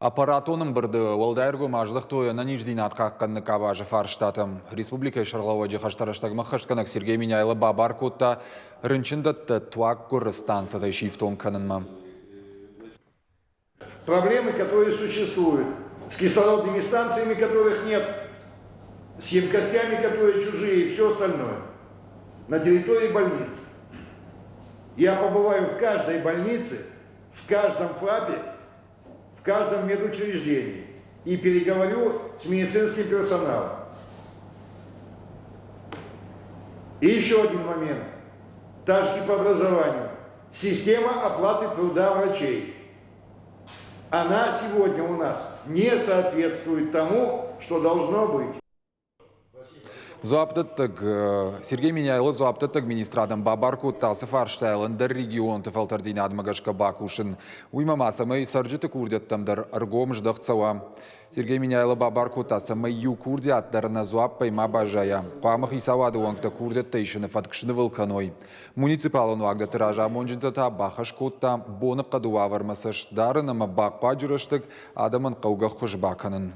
Аппаратон ӕмбырды уӕлдай ӕргом аздӕхтой ӕнӕниздзинад хъахъхъӕныны къабазы фарстатӕм. Республикӕйы сӕргълӕууӕджы хӕстӕ рӕстӕгмӕ ӕххӕстгӕнӕг Сергей Меняйло бабар кодта рынчындӕттӕ туаггуыры станцӕтӕй сифтонг кӕнынмӕ. Проблемы, которые существуют, с кислородными станциями, которых нет, с емкостями, которые чужие и все остальное на территории больниц. Я побываю в каждой больнице, в каждом ФАПе, в каждом медучреждении и переговорю с медицинским персоналом. И еще один момент. Ташки по образованию. Система оплаты труда врачей. Она сегодня у нас не соответствует тому, что должно быть. Дзуапдӕттӕг Сергей Меняйло дзуапдӕттӕг министрадӕн бабар кодта ацы фарстайыл ӕндӕр регионты фӕлтӕрдзинадмӕ гӕсгӕ бакусын. Уыимӕ ма цӕмӕй цӕрджыты курдиӕттӕм дӕр ӕргом здӕхт цӕуа. Сергей Меняйло бабар кодта, цӕмӕй иу курдиат дӕр нӕ дзуаппӕй ма баззайа. Хъуамӕ хицауады уӕнгтӕ курдиӕттӕ исыны фӕтк снывыл кӕной. Муниципалон уагдӕтты разамонджытӕ та бахӕс кодта боныхъӕды уавӕрмӕ цӕст дарын ӕмӕ бахъуаджы рӕстӕг адӕмӕн хъӕугӕ ӕххуыс бакӕнын.